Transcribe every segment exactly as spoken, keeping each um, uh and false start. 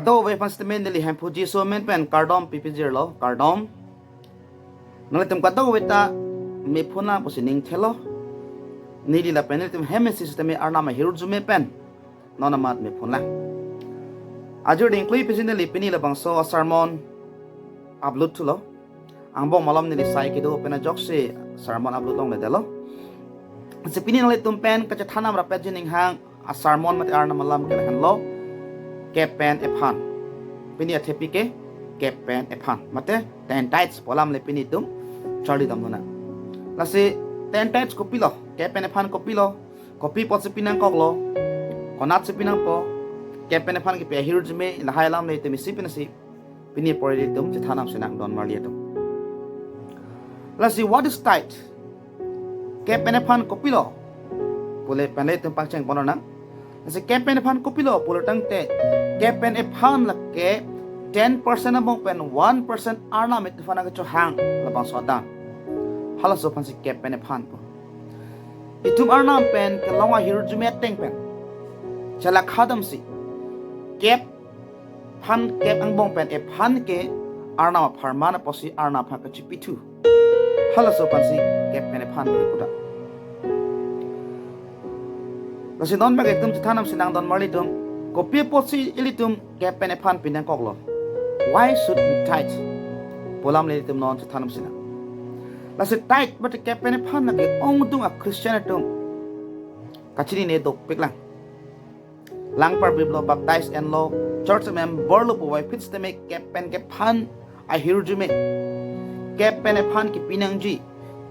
Kadokave aphan sitame neli Hemphu Jisu amen pen kardom pipijirlo, kardom. Nanglitum kadokave ta mephun lang pusi ning thelo. Neli lapen nelitum hem isi sitame Arnam ahirjume pen non amat mephun lang. Ajir dingklui pisi neli pini labangso a-sermon upload thulo. Angbong malom neli sai kedo pen ajoksi sermon upload longledetlo. Si pini nanglitum pen kachethan nang rapet jining hang a-sermon mate Arnam alam ke lahenlo, kep pen ephan. Pini athepi ke kep pen ephan mate ten tithes pu alam le pini itum charlidam lonang. Lasi ten tithes kopilo, kep pen ephan kopilo, kopi apotsi pinangkoklo, konatsi pinangpo, kep pen ephan kipi ahirjume, lahai alam le itum isi pensi pini apor ilitum chethan nang sinang don marli atum. Lasi what is tithe? Kep pen ephan kopilo pule pen le itum pangcheng pon nang. Lasi kep pen ephan kopilo pulo tangte, kep pen ephan lake ten percent angbong pen one percent Arnam itum aphan kechohang labangso adan. Halaso aphansi kep pen ephan pu. Itum Arnam pen kelong ahirjume ateng pen chelakha damsi kep phan kep angbong pen ephan ke Arnam apharman apotsi Arnam aphan kachipithu. Halaso aphansi kep pen ephan pu ta. Lasi non bak itum chethan nang sinang don marli atum, kopi apotsi ilitum kep pen ephan pinangkoklo? Why should we tithe pu alam le itum non chethan nang sinang. Lasi tithe mate kep pen ephan lake ongdung a-Christian atum kachinine dopik lang. Lang parbiblo, baptize enlo, church member lo puvoiphit sitame kep pen kephan ahirjume, kep pen ephan kipi nangji,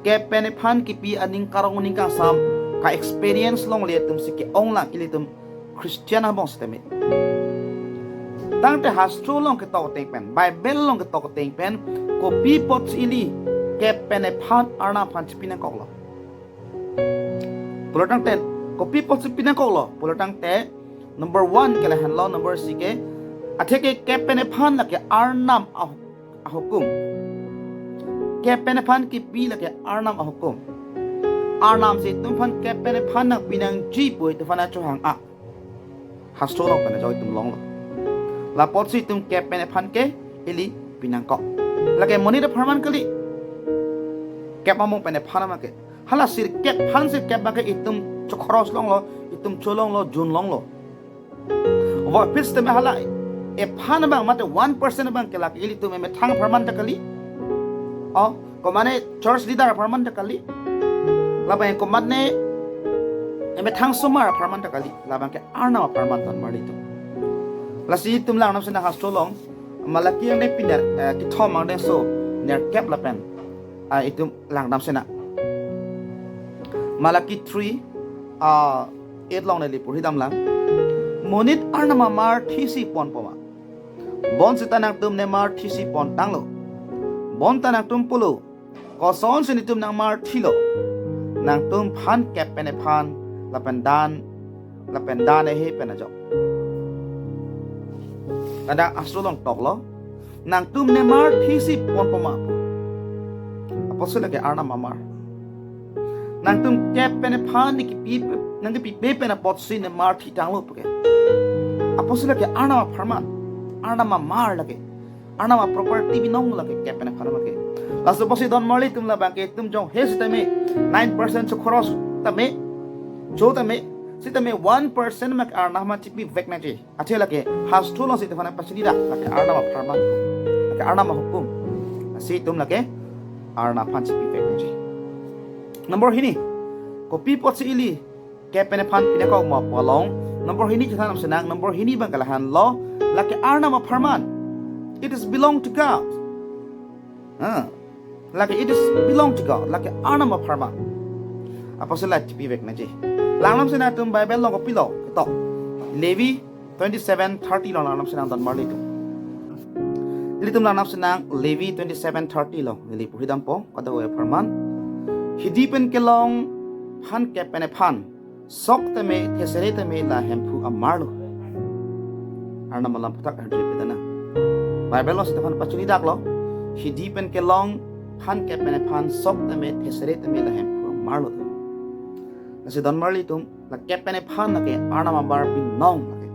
kep pen ephan kipi aning karong aning kangsam ka-experience longle atumsi ke-ong lang ilitum Christian angbong sitame. Tangte hastro along ketok ateng pen, Bible along ketok ateng pen, kopi apotsi ili kep pen ephan Arnam aphan chipi nangkoklo pulo tangte, kopi apotsi pinangkoklo pulo tangte, number one ke lahenlo, number isi ke, atheke kep pen ephan lake Arnam ahu- ahukum. Kep pen ephan kipi lake Arnam ahukum. Arnamsi itum aphan kep pen ephan nangpi nangji pu itum aphan achohang a. Hastro along pen ajo itum longlo. Lapotsi itum kep pen ephan ke ili pinangkok. Lake monit apharman kali. Kep angbong pen ephan abang ke. Hala sirkep, phan sirkep abang ke itum chokhoros longlo, itum cholonglo, jun longlo. Voiphit sitame hala ephan abang mate one percent abang ke lake ilitum emethang apharman ta kali. O, komatne church leader apharman ta kali. Labang komatne emethang osomar apharman ta kali. Labang ke Arnam apharman don marli atum. Lasi itum lang nang sinang hastro along, Malaki angdengpi ner, eh, kethom angdengso nerkep lapen, ah, itum lang nang sinang. Malaki three, ah, eight along neli purhidam lang. Monit Arnam amar thisi ponpo ma? Bonsita nangtum nemar thisi pontanglo. Bonta nangtum pulo, kosonsi netum nangmar thilo? Nangtum phan kep pen ephan lapen dan, lapen dan ehe pen ajok. Ladak hastro along toklo, nangtum nemar thisi ponpo ma pu. Apotsi lake Arnam amar. Nangtum kep pen ephan nangkipi, nangkipipe pen apotsi nemar thitanglo puke. Apotsi lake Arnam apharman, Arnam amar lake. Arnam aproperty binong lake kep pen ephan abang ke. Laso apotsi don marli atum, labang ke itum jong he sitame nine percent chokhoros tame, cho tame, sitame one percent abang Arnam aphan chipivek nangji. Athe lake hastro alongsi itum aphan pachinidak, lake Arnam apharman, lake Arnam ahukum. Lasi itum lake Arnam aphan chipivek nangji. Number hini, kopi apotsi ili kep pen ephan pinangkok ma pu along, number hini chethan nang sinang, number hini abang ke lahenlo, lake Arnam apharman. It is belong to God. Ah, lake it is belong to God, lake Arnam apharman. Apotsi la chipivek nangji. Lang nang sinang itum Bible along kopilo ketok. Levi twenty-seven thirty along lang nang sinang don marli atum. Ilitum lang nang sinang Levi twenty-seven thirty along. Neli purhidampo, kadokave apharman. Hidi pen kelong phan kep pen ephan, sok tame, thesere tame la Hemphu amarlo. Arnam alam aphuthak arju pidana. Bible alongsi itum aphan pachinidaklo. Hidi pen kelong phan kep pen ephan, sok tame, thesere tame la Hemphu amarlo. Lasi don marli atum, la kep pen ephan lake Arnam amar binong lake.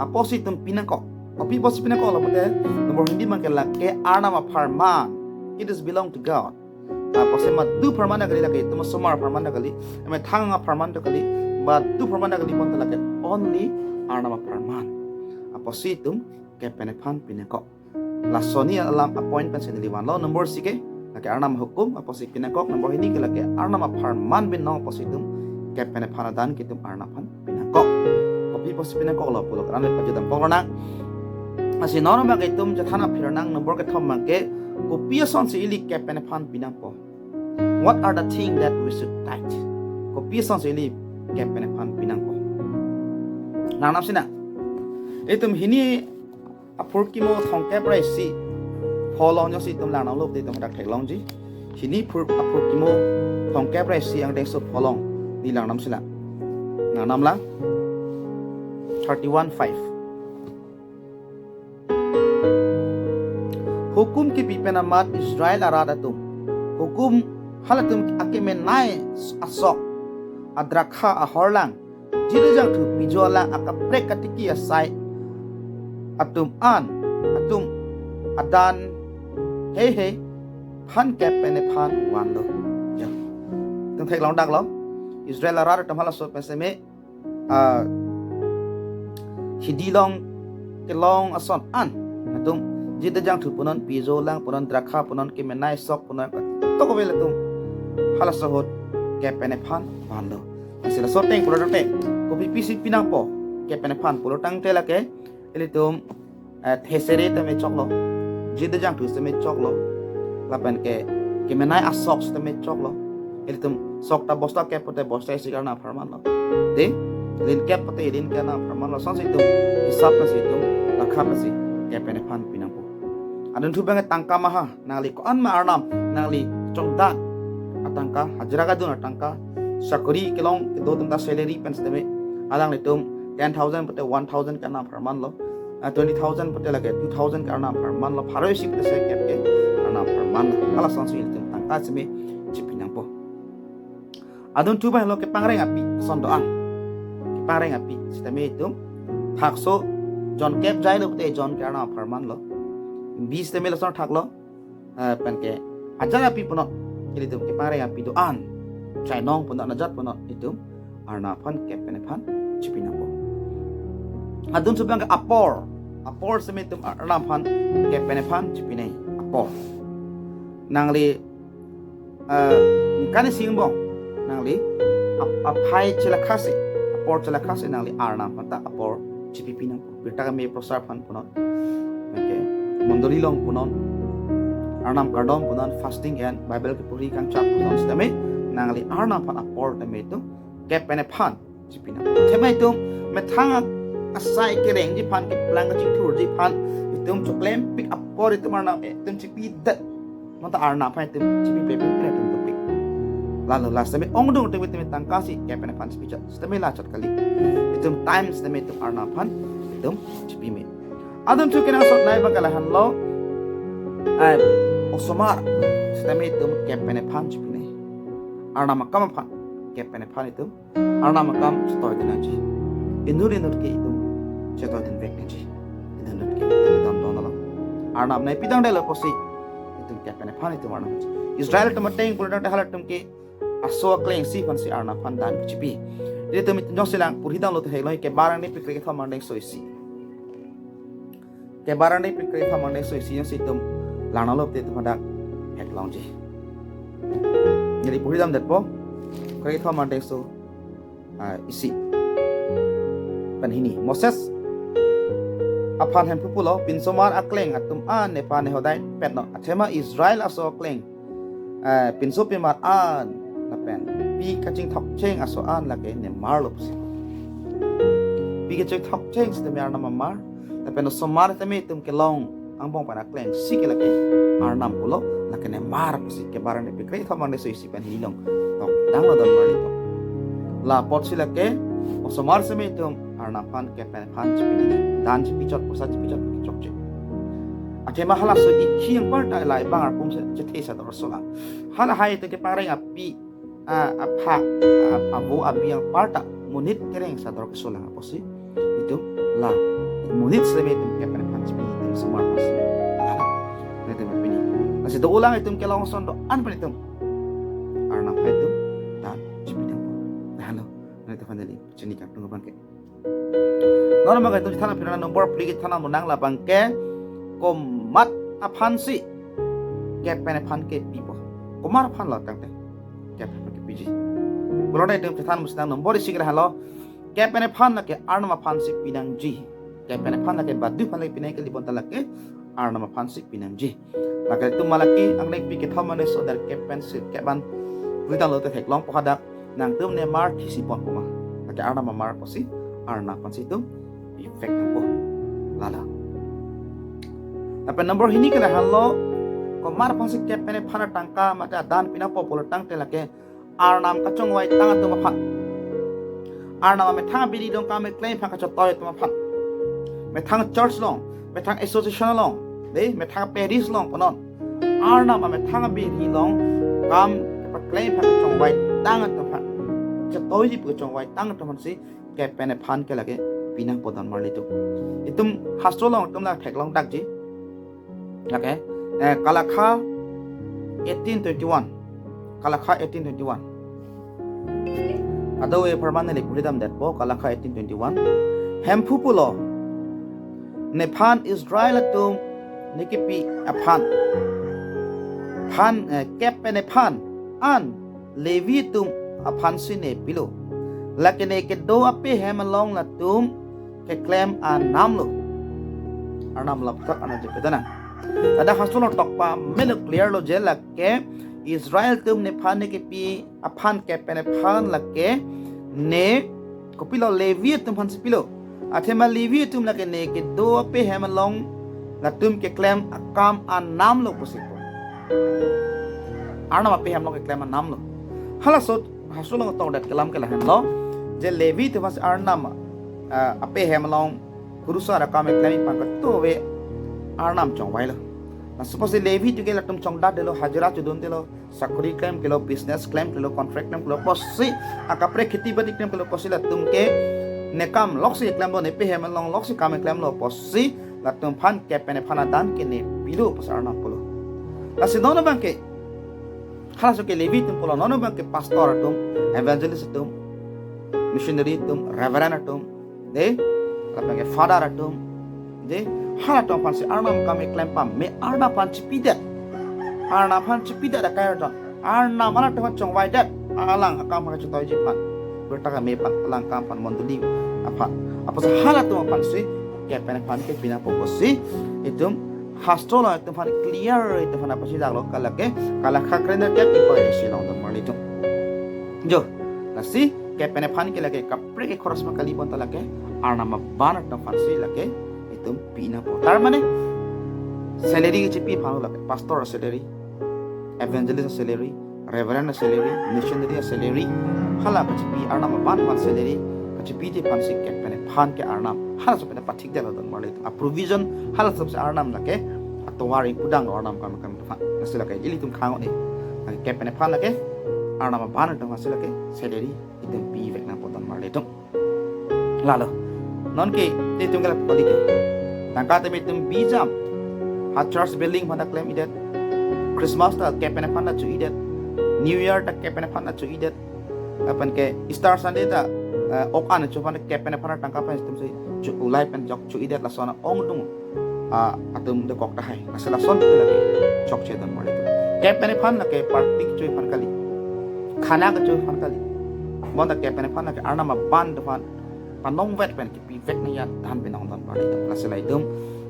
Apotsi itum pinangkok. Kopi apotsi pinangkoklo pute, number Hindi abangke lake Arnam apharman. It is belong to God. Apotsi madu apharman ta kali lake, itum osomar apharman ta kali, emethang apharman ta kali, madu apharman ta kali pon ta lake only Arnam apharman. Apotsi itum kep pen ephan pinangkok. Laso hini alam a-point pensi neli vanlo, number isi ke lake Arnam ahukum, apotsi pinangkok, number hini ke lake Arnam apharman binong, apotsi itum kep pen ephan adan ke itum Arnam aphan pinangkok. Kopi apotsi pinangkoklo pulo, ran le pajudam kok nang. Lasi non abangke itum chethan aphi nang, number kethom abangke, kopi asonsi ili kep pen ephan pinangpo? What are the things that we should tithe? Kopi asonsi ili kep pen ephan pinangpo? Nangnamsi nang. Itum hini aphurkimo thomkep ra isi pho along jongsi itum lang nanglo pute itum hadak theklongji. Hini phur, aphurkimo thomkep ra isi angdengso pho along, neli langnamsi lang. Nangnam lang. Thirty-one five. Hukum kipi pen amat Israel arat atum, hukum halatum akemenei asok, adrakha ahorlang, jidujangthu pijo alang akaprek katiki asai atum an, atum adan heihei aphan kep pen ephan vanlo. Ya. Itum theklong daklo. Israel arat atum halaso pen seme, ah, hidi along kelong ason an atum, jidujangthu punon, pijo alang punon, drakha punon, kemenei asok punon, tok avel atum halaso ahut kep pen ephan vanlo. Lasi laso ateng pulo tangte, kopi apotsi pinangpo kep pen ephan pulo tangte lake, ilitum, eh, thesere tame choklo, jidujangthu tame choklo, lapen ke kemenei asok tame choklo. Ilitum sok ta bosta kep pute bosta isi ke Arnam apharmanlo. Dei, ilin kep pute ilin ke Arnam apharmanlo. Lasonsi itum hisap pensi itum, lakha pensi kep pen ephan pinangpo. Adunthu abangke tangka maha, nangli ko-an ma arnam, nangli chongdat atangka, hajira kadun atangka, sakori kelong kedo atum ta salary pen sitame, alanglitum ten thousand pute one thousand ke Arnam apharmanlo, ah, twenty thousand pute lake two thousand ke Arnam apharmanlo, pharo isi pute se kep ke Arnam apharmanlo. Halasonsi itum tangka seme chipi nangpo. Adunthu abang lo kepangreng api ason do-an. Kepangreng api sitame itum thakso jon kep jailo pute jon ke Arnam apharmanlo. Bis sitame lason thaklo, eh, penke ajar api punon, ilitum kepangreng api do-an, chainong punon, ajat punon, itum Arnam aphan kep pen ephan chipi nangpo. Adunthu abangke apor, apor sitame itum Arnam aphan kep pen ephan chipinei, apor. Nangli, eh, ningkan isi angbong nangli ap-, aphai chelakhasi, apor chelakhasi nangli Arnam aphan ta apor chipipi nangpo. Birta keme prosar aphan punon, oke, mondoli along punon, Arnam kardom punon, fasting and Bible keporhi kangchap punon sitame, nangli Arnam aphan apor tame itum kep pen ephan chipi nang. Athema itum methang asai kerengji aphan, keplang kachingthurji aphan itum choklempik apor itum Arnam, eh, itum chipidet, bonta Arnam aphan itum chipi pepe pila itum topik. Lalo la sitame ongdung itum, itum tangka si kep pen ephan chipi chot, sitame la chot kali. Itum time sitame itum Arnam aphan itum chipime. Adunthu kenangsotnei abangke lahenlo, ai, osomar sitame itum kep pen ephan chipinei. Arnam akam aphan kep pen ephan itum Arnam akam chetoidun nangji. Inut inut ke itum chetoidunvek nangji. Inut inut ke itum don don along Arnam nangpi tangdetlo pusi itum kep pen ephan itum Arnam. Israel atum ateng pulo tangte halatum ke aso akleng isi aphansi Arnam aphan dan kechipi. Ilitum itum jongsi lang porhi damlo te heklong, Kebar angdengpi kre kethom angdengso isi. Kebar angdengpi kre kethom angdengso isi jongsi itum lang nanglo te itum hadak heklongji. Neli porhi damdetpo, kre kethom angdengso, ah, isi pen hini. Moses aphan Hemphu pulo, "Pinsomar akleng atum an nephan nehodai petnon. Athema Israel aso akleng, eh, pinsomar an lapen pi kachingthokcheng aso an lake nemarlo pusi." Pi kachingthokcheng sitame Arnam amar, lapen osomar tame itum kelong angbong pen akleng isi ke lake Arnam pulo, lake nemar pusi Kebar angdengpi kre kethom angdengso isi pen hini along tokdanglo don marli to. La apotsi lake osomar sitame itum Arnam aphan kep pen ephan chipinei, dan chipi chot, poisa chipi chot, pu chokche. Athema halaso ikhi anparta la ibang arpum se chethe sador solang. Halahai itum kepangreng api, ah, apha, ah, avo abi anparta monit kereng sador kesolang apotsi itum la monit sitame itum kep pen ephan osomar aphansi. Nanglitum pini, lasi do-olang itum kelong ason do-an pen itum Arnam aphan itum dan chipi dampo. Halo, nanglitum finally chini kangtung abangke. Non abangke itum chethan aphi ra number phli ke chethan abang nang labangke komat aphansi kep pen ephan ke pipo. Komat aphan lo tangte kep pen ke piji. Pulote itum chethan musi nang number isi ke halo, kep pen ephan lake Arnam aphansi pinangji. Kep pen ephan lake baduji aphan lake pinang kali, bonta lake Arnam aphansi pinangji. Lake itum Malaki angnengpi kethom aneso der kep pen sirkep an pulitang lote theklongpo hadak, nangtum ne mar thisi ponpo ma? Lake Arnam amar pusi Arnam aphansi itum pi vek nangpo. Lalo. Lapen number hini ke lahenlo, komat aphansi kep pen ephan atangka mate adan pi nangpo pulo tangte lake Arnam kachongvai tang atum aphan, Arnam amethang abiri along kam keklem aphan kachetoi atum aphan, methang church along, methang association along, de, methang parish along punon, Arnam amethang abiri along kam kepaklem aphan kachongvai tang atum aphan, chetoiji pu kachongvai tang atum aphansi kep pen ephan ke lake pi nangpo don marli atum. Itum hastro along itum la theklong dakji. Lake, eh, Kalakha eighteen twenty-one. Kalakha eighteen twenty-one. Ado e permanent le pulidam detpo, Kalakha eighteen twenty-one. Hemphu pulo, nephan Israel atum ne kepi aphan, phan, eh, kep pen ephan an Levi atum aphansi ne pilo. Lake ne kedo ape hem along latum keklem anamlo. Arnam laptak ana jepedana. Ada hastro along tokpa melo clear lo je lake Israel atum nephan ne kepi aphan kep pen ephan lake ne kopilo, Levi atum aphansi pilo. Athema Levi atum lake ne kedo ape hem along latum keklem akam anamlo pusi po. Arnam ape hem along keklem anamlo. Halaso hastro along tokdet kelam ke lahenlo, je Levi atum aphansi Arnam, ah, ape hem along kurusar akam keklemji aphan katuve Arnam chongvailo. Na suppose Levi atum ke latum chongdat detlo, hajira chodun detlo, sakori klem kelo, business klem kelo, contract klem kelo pusi, akaprek kheti badi klem kelo pusi latum ke ne kam loksi klemlo, ne ape hem along loksi kam klemlo pusi latum aphan kep pen ephan adan ke ne pilo pusi Arnam pulo. Lasi non abangke halaso ke Levi atum pulo, non abangke pastor atum, evangelist atum, missionary atum, reverend atum, de, lapen ke father atum, de, halatum aphansi Arnam kam keklem pame, Arnam aphan chipidet, Arnam aphan chipidet akai atum, Arnam halatum aphan chongvaidet, alang akam kachetoiji aphan, berta kame aphan, alang akam aphan, mondoli aphan. Apotsi halatum aphansi kep pen ephan ke pi nangpo pusi itum hastro along itum aphan clear itum aphan apachidaklo, kalake Kalakha kre-nerkep ipar isi along don marli atum. Jo, lasi kep pen ephan ke lake kaprek ke khoros ma kali, bonta lake Arnam aban atum aphansi lake itum pi nangpo. Tar mane salary kachipi aphan lake pastor salary, evangelist salary, reverend salary, missionary salary, hala kachipi Arnam aban aban salary kachipiji aphansi kep pen ephan ke Arnam halaso pen pathikdetlo don marli atum. A provision halaso si Arnam lake atovar ingpudanglo Arnam kam kam aphan. Lasi lake ilitum khang-o ne, lake kep pen ephan lake Arnam aban atum aphansi lake salary itum pi vek nangpo don marli atum. Lalo, non ke te itum ke la poli ke, tangka tame itum bijam, ha church building aphan ta klem-idet, Christmas ta kep pen ephan ta cho-idet, New Year ta kep pen ephan ta cho-idet, lapen ke Easter Sunday ta, eh, ok an cho aphan ta kep pen ephan ta tangka pen itumsi cho, ulai pen jok cho-idet, lason ongdung, ah, atum dokok tahai. Lasi lason ke lake chokche don marli atum. Kep pen ephan lake party kecho aphan kali, khana kecho aphan kali, bonta kep pen ephan lake Arnam aban atum aphan panongvet pen kepi vek nangji adan pen ong don marli atum. Lasi la itum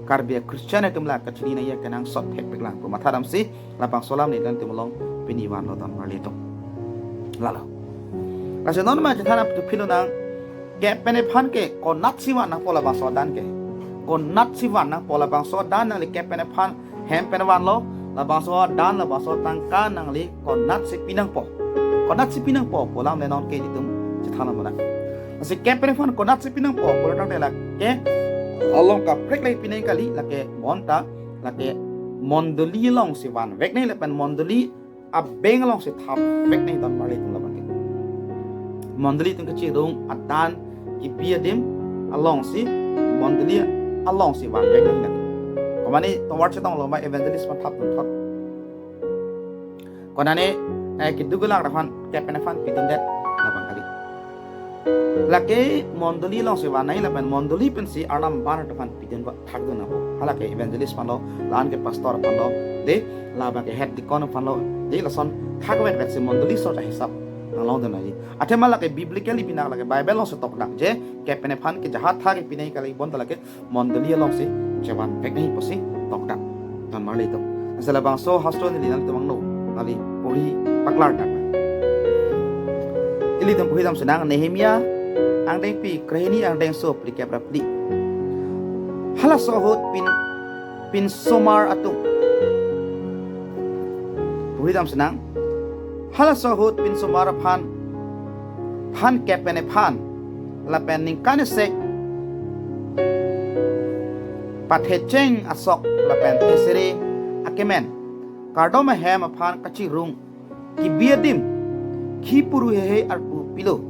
Karbi a-Christian atum la kachini nangji akenangsot phek phek lang pu mathadamsi labangso alam nelitum along pini vanlo don marli atum. Lalo. Lasi non ma chethan aphi lonang, kep pen ephan ke konatsi van nangpo labangso adan ke. Konatsi van nangpo labangso adan, nangli kep pen ephan hem pen vanlo, labangso adan, labangso tangka nangli konatsi pi nangpo. Konatsi pi nangpo pu alam le non ke itum chethan lonang. Lasi kep pen ephan konatsi pi nangpo pulo tangte lake along kaprek le pi nang kali, lake bonta lake mondoli alongsi van vek nang lapen mondoli abeng alongsi thap vek nang don marli atum labang ke. Mondoli atum kachirung adan kipi adim alongsi, mondoli alongsi van vek nang lake. Mane tovar chetong lo ma evangelist aphan thapdun thot. Konane, eh, keduk kelak aphan, kepen aphan pidundet labang kali. Lake mondoli alongsi vanai lapen mondoli pensi Arnam aban atum aphan pidun ba thakdun nangpo. Halake evangelist aphan lo, la-an ke pastor aphan lo, de, labang ke head deacon aphan lo, de, lason thakvetvetsi mondoli asor ta hisap nanglongdun nangji. Athema lake biblically pinak lake Bible alongsi tokdak je, kepen aphan ke jahat thak pinai kali, bonta lake mondoli alongsi chevan vek nangji pusi tokdak. Don marli atum. Asal labangso hastro neli nanglitum angno, neli porhi paklardak. Ilitum porhi dam sinang Nehemia angdengpi, krehini angdengso phlikep ra phli. Halaso ahut pin, pinsomar atum. Porhi dam sinang. Halaso ahut pinsomar aphan, phan kepen aphan, lapen ningkan isi pathecheng asok lapen thesere akemen, kardom ahem aphan kachirung kebi adim khipuru heihei arpu pilo.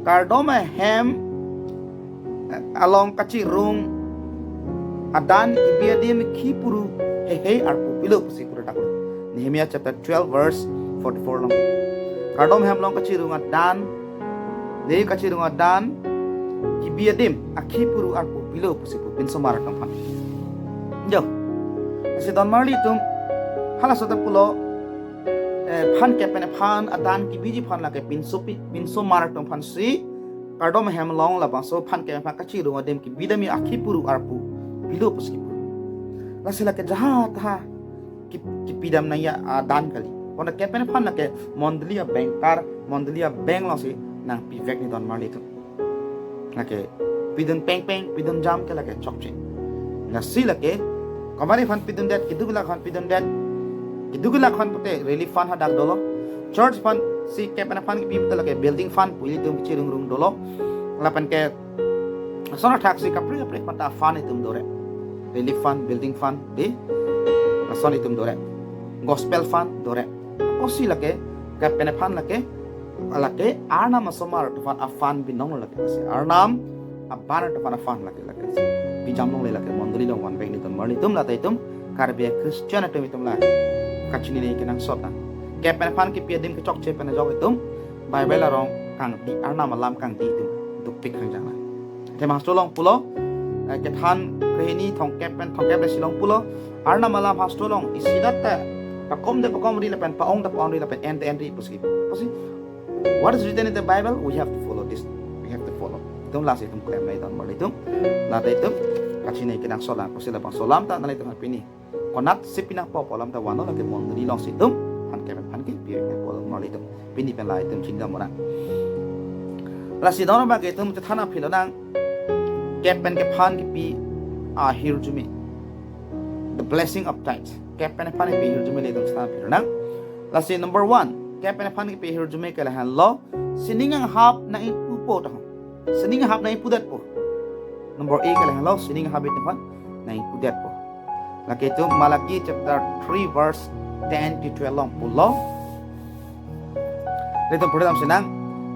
Kardom ahem, eh, along kachirung adan kebi adim khipuru heihei arpu pilo pusi pura dak. Nehemia chapter twelve verse forty-four along. Kardom ahem along kachirung adan, de, kachirung adan kebi adim akhipuru arpu pilo pusi pu pinsomar atum aphan. Jo. Lasi don marli atum, halaso ta pulo, eh, phan kepen aphan adan kebiji aphan lake pinsopi, pinsomar atum aphansi kardom ahem along labangso phan kepen aphan kachirung adim kebi adim akhipuru arpu pilo pusi pu. Lasi lake jahat ha ki, kipidam nangji adan kali. Konat kepen aphan lake mondoli abengkar, mondoli abeng alongsi nangpivek ni don marli atum. Lake pidun pengpeng, pidun jam ke lake chokche. Lasi lake, komat aphan pidundet, keduk kelak aphan pidundet, keduk kelak aphan pute relief fund hadak dolo. Church aphansi kepen aphan kepi pute lake building fund pu ilitum kachirung rung dolo. Lapen ke ason athaksi kaprek kaprek aphan ta fund itum dore. Relief fund, building fund, de, ason itum dore. Gospel fund dore. Kosi lake, kepen aphan lake, lake Arnam asomar atum aphan a-fund binong lo lake si. Arnam aban atum aphan a-fund lake lake si. Pijam longle lake mondoli along vanvek ni don marli atum, lata itum Karbi Christian atum itum la kachinine kenangsot nang. Kepen aphan kepi adim kechokche pen ajok itum Bible arong kangdi, Arnam alam kangdi itum dukpik hangjang nang. Athema hastro along pulo, eh, Kethan krehini thomkep pen thomkep ra isi along pulo, Arnam alam hastro along isidat ta pakom de pakom ri lapen pa-ong de pa-ong ri lapen en de en ri pusi. Pusi, what is written in the Bible, we have to follow this. We have to follow. Itum lasi itum klem nai don marli atum. Lata itum kachine kenangsot nang pusi labangso alam ta nanglitum aphan pini. Konatsi pinangpo pu alam ta vanlo lake mondoli alongsi itum phan kepen aphan kepi nangpo don marli atum. Pini pen la itum chinidam nang. Lasi don abang ke itum chethan aphi lonang. Kepen kephan kepi ahirjume. The blessing of tithes. Kepen aphan kepi ahirjume le itum chethan aphi lonang. Lasi number one, kepen aphan kepi ahirjume ke lahenlo, sining anghap nang-ingpupo tahon. Sining anghap nang-ingpudetpo. Number A ke lahenlo, sining anghap itum aphan nang-ingpudetpo. Lake itum Malaki chapter three verse ten to twelve along pulo. Itum pura dam sinang,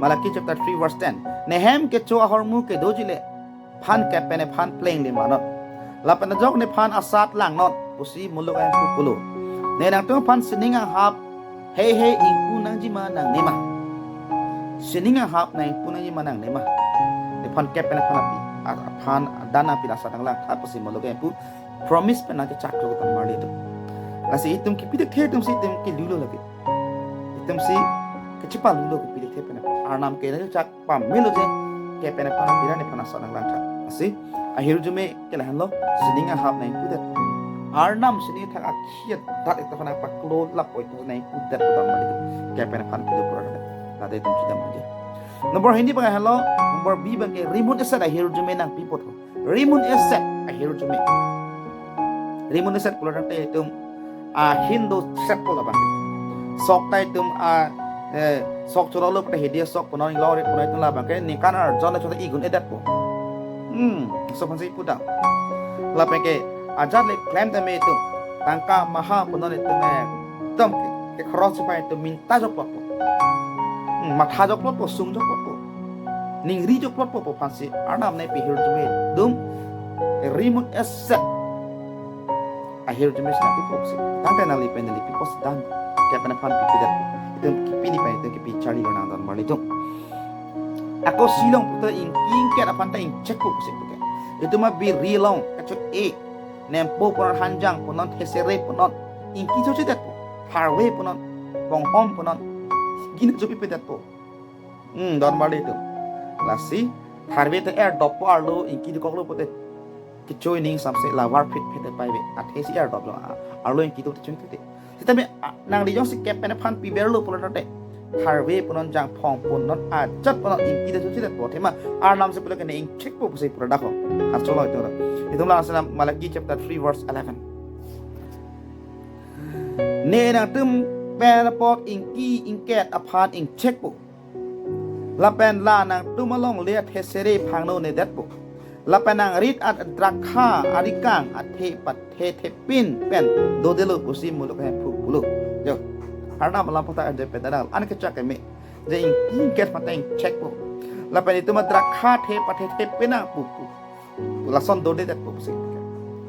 Malaki chapter three verse ten. Nehem kecho ahormu kedoji le, phan kepen aphan pleng le manon. Lapen ajok nephan asat langnon pusi muluk ahemphu pulo. Ne nangtum aphan sining anghap heihei ingpu nangji ma nangne ma. Sining anghap nang-ingpu nangji ma nangne ma. Nephan kepen aphan api, a-, aphan adan api asat nanglang tha pusi muluk ahemphu promise pen nangkechak lo don marli atum. Lasi itum kepi thekthe atumsi itum kelulo lake. Itumsi kechepalulo kepi thekthe pen. Arnam ke nangchak pamelo je kepen aphan api ra nephan asat nanglang tha. Lasi ahirjume ke lahenlo, sining anghap nang-ingpudet. Arnam sining thak akhia dat itum aphan paklo lapo itum nang-ingpudet don marli atum. Kepen aphan pilo pura. Lata itum chidam aje. Number hini abang lahenlo, number B abang ke rimun eset ahirjume nangpipo tahon. Rimun eset ahirjume. Rimun eset pulo tangte itum ahin dosetpo labang. Sok ta itum a, eh, sok chorolo pute hidi sok punon lo ri punon itum labang ke ningkan arjon le chot igun edetpo. Hmm, so aphansi pudam. Lapen ke ajat le klem tame itum tangka maha punon itum ekdom ke, ke khoros si pa itum minta joklotpo. Hmm, matha joklotpo, sung joklotpo. Ningri joklotpo pu aphansi Arnam nangpi ahirjume dum rimun eset ahirjume si nangpipo pusi. Tangte nangli pen neli pipo si dan. Kep pen aphan pipedet. Itum kepini pen itum kepi charli lonang donmarli atum. Ako si along puta ingki ingket aphan ta ingchekpo pusi puke. Itum abi ri along kacho-e, nempo punon, hanjang punon, thesere punon, ingki chochetpo. Tharve punon, bonghom punon, ingki nangchopipedetpo. Hmm, donmarli atum. Lasi tharve ta erdoppo, arlo ingki dokoklo pute. Kecho ining samse lavar phit phit paive. Athe si erdoplo, a, arlo ingki do chun tute. Sitame, a, nangli jongsi kep pen aphan piverlo pulote, tharve punon, jangphong punon, ajat punon, ingki ta chochetpo, athema Arnam si pulo ke ne ingchekpo pusi pura dakho. Harcholo itum. Itum la sana Malachi chapter three verse eleven. Ne nangtum pen apot ingki ingket aphan ingchekpo. Lapen la nangtum alongle athesere phangno nedetpo. Lapen nangrit adrakha arikang athe pathe thepin pen dodelo pusi muluk ahemphu pulo. Jo. Arnam alam pota aje pedadal. An kechak keme. Je ingki ingket aphan ta ingchekpo. Lapen itum adrakha athe pathe thepin nangpupu. Lason dodedetpo pusi.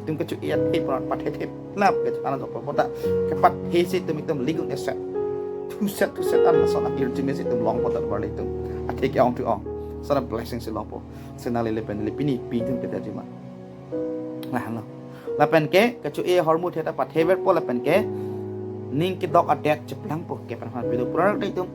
Itum kecho-e athe punon pathe thep. Lap kecho anan jokpo pota. Kepathe si itum itum ligun eset. Thuset thuset an lason ahirjume si itum longpo donmarli atum. Athe ke-ong thu-ong. Sana blessing si longpo. Sena lele pen lele pini pi itum kedajima. Lahenlo. Lapen ke kecho-e ahormu theta patheverpo lapen ke ning kedok adet cheplangpo kep pen aphan pido pura itum.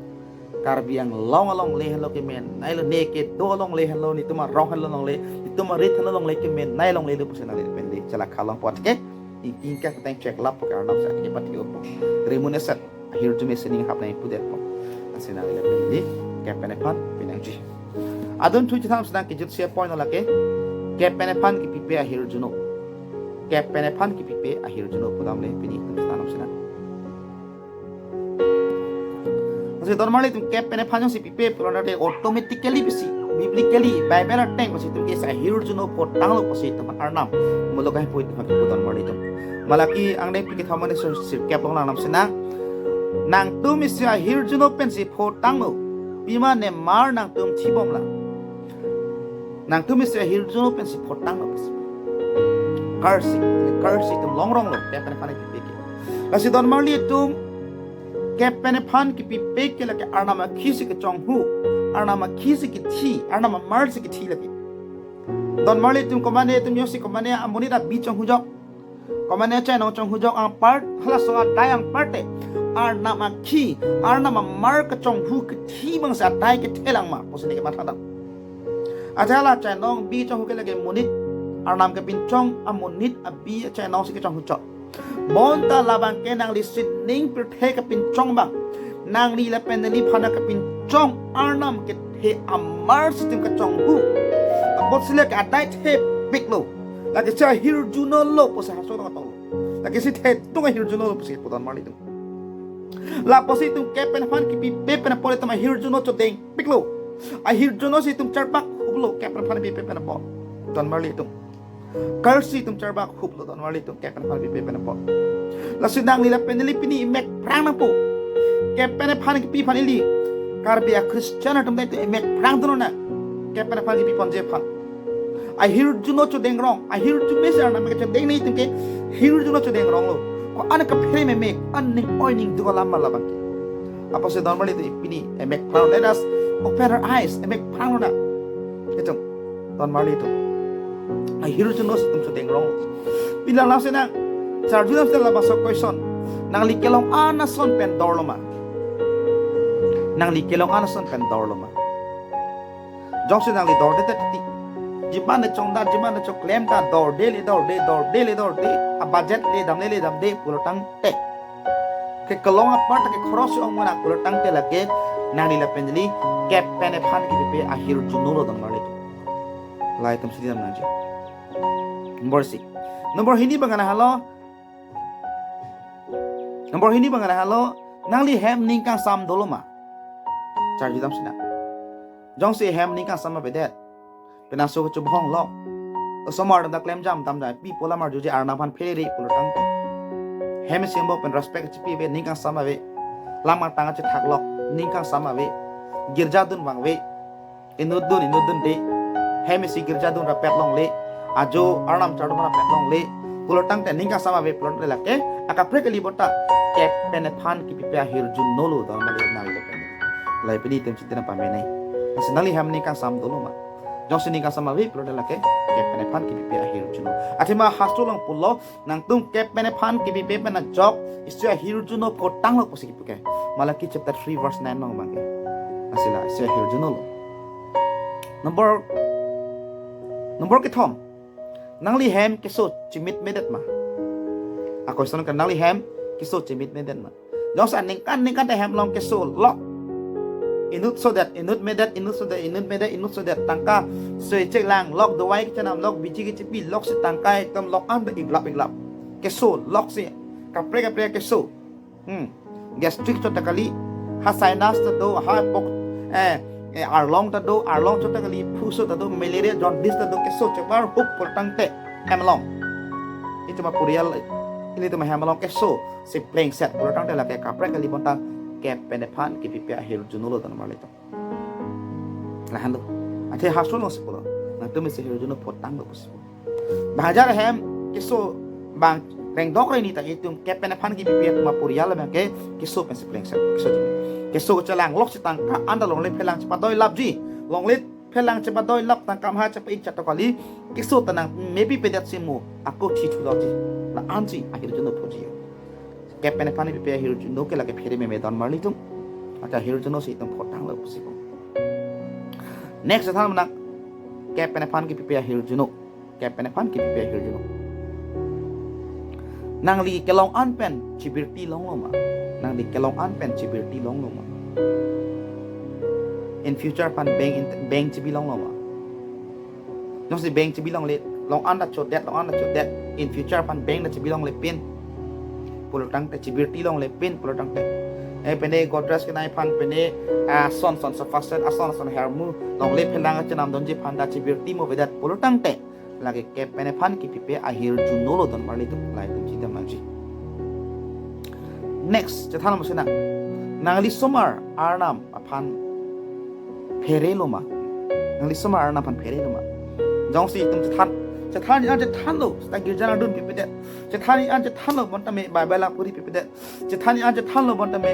Karbi Anglong alongle henlo kemenailo, ne kedo alongle henlo, netum arong henlo alongle, netum arit henlo alongle kemenai longlelo pusi nangli pen le chelakha longpo athe ke ingki ingket ta ingcheklappo ke Arnam si athe patheo po. Rimun eset ahirjume si ning hap nangpudetpo. Lasi nangli pen le kep pen aphan pinangji. Adon thu chetham si nangkejut si apot no lake kep pen aphan kepipe ahirjuno. Kep pen aphan kepipe ahirjuno pudam le pini itum si nang. Lasi donmarli atum kep pen aphan jongsi pipe pulote automatically pusi, biblically, Bible ateng pusi itum ke isi ahirjuno photanglo pusi itum Arnam muluk ahemphu itum ke pu donmarli atum. Malachi angdeng phli kethom ani sirkep along nang lam si nang. Nangtum isi ahirjuno pensi photanglo. Pima nemar nangtum thibomlang. Nangtum isi ahirjuno pensi photanglo pusi. Karsi, karsi itum longronglo, kep pen aphan kepipe ke. Lasi donmarli atum, kep pen aphan kepipe ke lake Arnam akhi si kechonghu, Arnam akhi si kethi, Arnam amar si kethi lake. Donmarli atum komane atum jongsi komane amonit abi chonghu jok. Komane achainong chonghu jok anpar, halaso adai anpar te. Arnam akhi, Arnam amar kechonghu kethi abang si adai kethelang ma, pusi ne kematha dam. Aja la achainong abi chonghu ke lake monit, Arnam kepinchong amonit abi achainong si kechonghu chok. Bonta labang ke nangli sining pirthe kepinchong abang. Nangli lapen neli aphan kepinchong Arnam kethe amar si itum kechonghu. Apotsi lake adai thepiklo. Lake si ahirjunolo pusi haso tong tong. Lake si thetung ahirjunolo pusi pu donmarli atum. Lapusi itum kep pen aphan kepipe pen apot itum ahirjuno chodengpiklo. Ahirjuno si itum charbak huplo kep pen aphan pipe pen apot. Donmarli atum. Karsi itum charbak huplo donmarli atum kep pen aphan pipe pen apot. Lasi nangli lapen neli pini imek prang nangpo. Kep pen aphan kepi aphan ili. Karbi a-Christian atum ta itum imek prang dun nang. Kep pen aphan kepi ponji aphan. Ahirjuno chodengrong, ahirjume si Arnam ke chodeng ne itum ke hirjuno chodengronglo. Ko an kaphere meme, an ning oi ning duk alam ma labang ke. Apotsi donmarli atum pini imek prang, let us open our eyes, imek prang nang. Itum, donmarli atum. Ahirjuno si itum chodengrong. Pini la lam si nang, charju lam si nang labangso question. Nangli kelong an ason pen dorlo ma. Nangli kelong an ason pen dorlo ma. Jongsi nangli dorde te titi. Jiman ne chongda, jiman ne choklem ta dorde le dorde, dorde le dorde. A budget le damle le damde pulo tangte. Ke kelong apart ke khoros si ong mona pulo tangte lake nangli lapen neli kep pen aphan kepipe ahirjuno lo donmarli atum. La itum si dam nangji. Number six. Number hini abang ke lahelo. Number hini abang ke lahelo. Nangli hem ning kangsam dolo ma. Charju dam si nang. Jongsi hem ning kangsam avedet. Penang so kechubhong lo. Osomar dam ta klem jam dam dai pi pu lam arjuje Arnam aphan phere pulo tangte. Hem isi angbong pen respect chipi ave ning kangsam ave. Lam atang chethak lo ning kangsam ave. Girja dun vangve. Inut dun inut dunde. Hem isi girja dun rapet longle. Ajo Arnam chardom rapet longle. Pulo tangte ning kangsam ave pulo tangte lake akaprek kali bonta kep pen aphan kipipe ahirjuno lo don mali nangli pen. Lahei pini itum chiti nangpamenei. Lasi nangli hem ning kangsam dolo ma? Jongsi ning kangsam ave pulo tangte lake kep pen aphan kipipe ahirjuno. Athema hastro along pulo nangtum kep pen aphan kipipe pen ajok isi ahirjuno photanglo pusi kipu ke. Malaki chapter three verse nine along abangke. Lasi la isi ahirjuno lo. Number, number kethom. Nangli hem keso chimitmedet ma? A question ke nangli hem keso chimitmedet ma? Jongsi aningkan ningkan te hem along keso lok. Inut sodet, inut medet, inut sodet, inut medet, inut sodet. Tangka soi chek lang lok, dawai kechenam lok, biji kechepi lok si tangka ekdom lok an iglap iglap. Keso lok si kaprek kaprek keso. Hmm. Gastric chot ta kali, ha sinus ta do, ha pok, eh, eh, arlong ta do, arlong chot ta kali, phu so ta do, malaria, jaundice ta do, keso chebar hup pulo tangte hem along. Itum aporial, ilitum ahem along keso si plengset pulo tangte lake kaprek kali bonta kep pen aphan kipipe ahirjuno lo don mali itum. Lahenlo. Athe hastro alongsi pulo, nangtum isi ahirjuno photanglo pusi pu. Bang hajar hem keso bang rengdok reni ta itum kep pen aphan kipipe atum aporial abangke keso pensi plengset, keso chimi. Keso chelang lok si tangka anta longle phelang chepadoilapji. Longle phelang chepadoilap, tangka amahai chepa-ik chot ta kali, keso ta nangmepipedet si mo, ako thi thuloji. La-ansi ahirjuno phoji. Kep pen aphan kipipe ahirjuno ke lake phere meme don mali itum. Acha ahirjuno si itum photanglo pusi pu. Next chethan mena kep pen aphan kipipe ahirjuno. Kep pen aphan kipipe ahirjuno. Nangli kelong an pen chibirti longlo ma? Nangli kelong an pen chibirti longlo ma? In future aphan bank in, bank chibi longlo ma? Jongsi bank chibi longle, long an ta chodet, long an ta chodet, in future aphan bank ta chibi longle pin pulo tangte, chibirti longle pin pulo tangte, eh, pine Godrej kenai aphan pine, ah, son son sofa set, ah, son son hermu, longle phelang chenam donji aphan ta chibirti mo avedet pulo tangte, lake kep pen aphan kipipe ahirjuno lo don mali itum, lahei itum chidam nangji. Next chethan mo sina, nangli osomar arnam aphan pherelo ma? Nangli osomar arnam aphan pherelo ma? Jongsi itum chethan, chethan an chethanlo, seta girja nangdunpipedet. Chethan an chethanlo bonta me Bible apuri pipedet. Chethan an chethanlo bonta me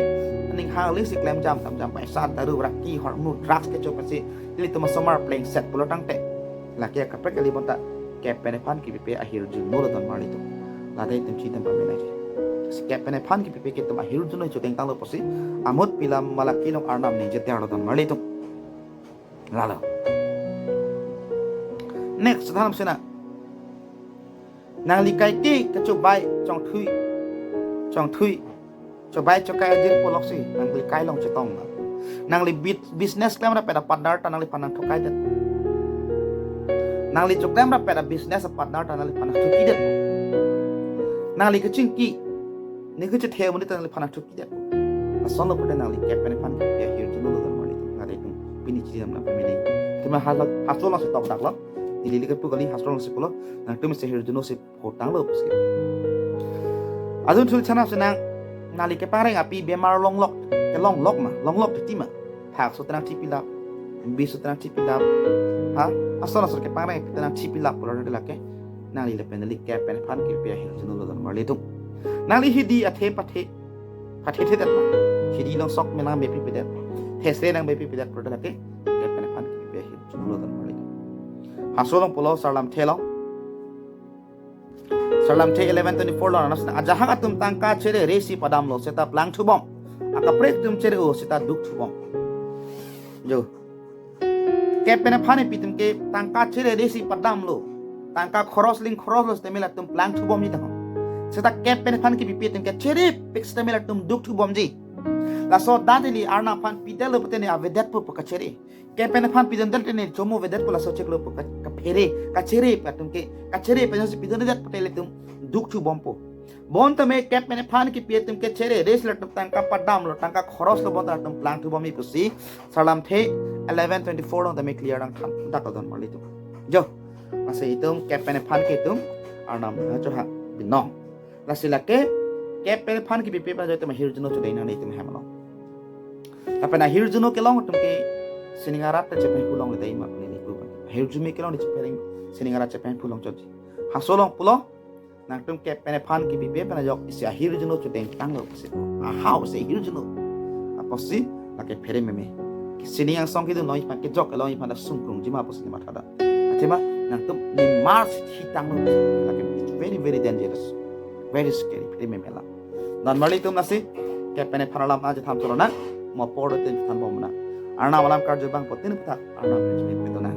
ning hangli si klemjam tamjam, paisa, daru, raki, hormu, drugs kecho pensi ilitum asomar plengset pulo tangte, lake kaprek kali bonta kep pen aphan kipipe ahirjuno lo don mali itum. Lata itum chidam pamenei. Si kep pen aphan kipipe ke itum ahirjuno choteng tanglo pusi amut pilam Malaki along arnam ningje terlo don mali itum. Lalo. Next chethan sina, nangli kaike kachobai chongthui, chongthui, chobai chokai ajirpo lok si nangli kai long chetong ma? Nangli bit-, business klem rapet a partner ta nangliphan nangthokaidet. Nangli choklem rapet a business a partner ta nangliphan nangthokidet. Nangli kachingki, ning kachethe amonit ta nangliphan nangthokidet. Lasonlo pute nangli kep pen aphan kipipe ahirjuno lo don mali itum, lata itum pini chidam nangpamenei. Athema hal-, hastro alongsi tokdaklo. Neli ili kepu kali, hastro alongsi pulo, nangtum isi ahirjuno si photanglo pusi. Adunthu chethan sina, nangli kepangreng api bemar longlok, kelonglok ma, longlok titi ma? Phak so ta nangthipilap, bis so ta nangthipilap, ha, ason ason kepangreng api ta nangthipilap pulo tangte lake nangli lapen neli kep pen aphan kipipe ahirjuno lo don mali itum. Nangli hidi athe pathe, pathethedet ma? Hidi along sok me nangmepipedet, thesre nangmepipedet pulo tangte lake kep pen aphan kipipe ahirjuno lo don mali itum. Hastro along pulo, Sarlamthe along, Sarlamthe eleven twenty-four along, nang ajahak atum tangka cherere si padamlo seta plangthubom, akaprek atum chere-o seta dukthubom. Jo. Kep pen aphan kipipe atum ke tangka cherere si padamlo, tangka khoros ling khoros lo setame latum plangthubomji tangho. Seta kep pen aphan kipipe atum ke cherepik setame latum dukthubomji. Laso dan ili arnam aphan pidetlo pute ne avedetpo pu kachere. Kep pen aphan pidundet te ne chomo avedetpo, laso chiklo pu ka-, kaphere, kachere pu atum ke, kachere pen si pidundet pute ilitum dukthubompo. Bonta me kep pen aphan kipipe atum ke cherere si latum tangka padamlo, tangka khoros lo, bonta latum plangthubomji pusi Sarlamthe eleven twenty-four along tame clear nangthan dak don mali itum. Jo, lasi itum kep pen aphan ke itum arnam nangchohang binong. Lasi lake kep pen aphan kipipe pen ajoine itum ahirjuno chodeng nangne itum hem along. Lapen ahirjuno kelong atum ke sining arat ta chepeng pulong le dei ma pini nipu. Ahirjume kelong di chepeng sining arat chepeng pulong chotji. Hastro along pulo, Nangtum kep pen aphan kipipe pen ajok isi ahirjuno chuteng tanglo pusi. Ahau si ahirjuno. Apotsi lake phere meme. Sining angsong kedun along iphan, kejok along iphan ta sungkrungji ma pusi neli mathadam. Athema nangtum nimar si thitanglo pusi. Lake it's very, very dangerous. Very scary. Phere meme alam. Non marli atum, lasi kep pen aphan alam nangchethan chorona. Mo apor do tin than bomnang. Arnam alam karju abang putin puthak Arnam pen chini pitona.